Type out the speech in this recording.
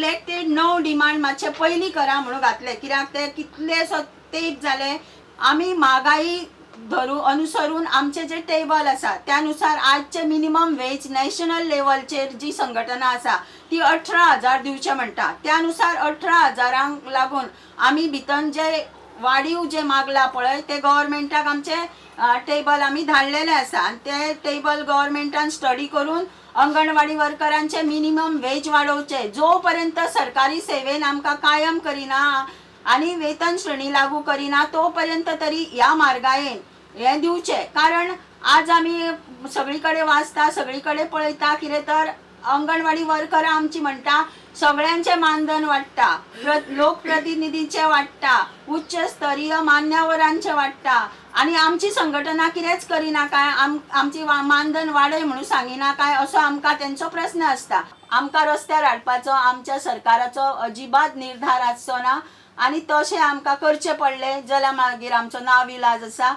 Selected 9 demand मातशे पयलीं करा म्हणून घातले, कित्याक ते कितले तेप जाले आमी म्हागाई धरू अनुसरून आमचे जे टेबल आसा त्यानुसार आजचे मिनिमम वेज नॅशनल लेवलचेर जी संघटना आसा ती 18,000 दिवचे म्हणटा, त्यानुसार 18,000 लागून आमी भितर जे वाडीव जे मागला पळय ते गव्हर्मेंटाक आमचे टेबल आमी धाडलेले आसा आनी ते टेबल गव्हर्मेंटान स्टडी करून अंगणवाडी वर्करांचे मिनिमम वेज वाडोवचे। जो पर्यंत सरकारी सेवेन आमकां कायम करिना आनी वेतन श्रेणी लागू करिना तो पर्यंत तरी ह्या मार्गायेन हें दिवचें, कारण आज आमी सगळी कडेन वाचता सगळी कडेन पळयता कितें तर अंगणवाडी वर्करां आमची म्हणटा सगळ्यांचें मानधन वाडटा, लोकप्रतिनिधींचें वाडटा, उच्च स्तरीय मान्यवरांचें वाडटा आनी आमची संघटना कितेंच करिना काय, आमची मानधन वाडय म्हणून सांगिना काय, असो आमकां तेंचो प्रस्न आसता। आमकां रस्त्यार हाडपाचो आमच्या सरकाराचो अजिबात निर्धार आसचो ना आनी तशें आमकां करचें पडलें जाल्यार मागीर आमचो नाविलाज आसा।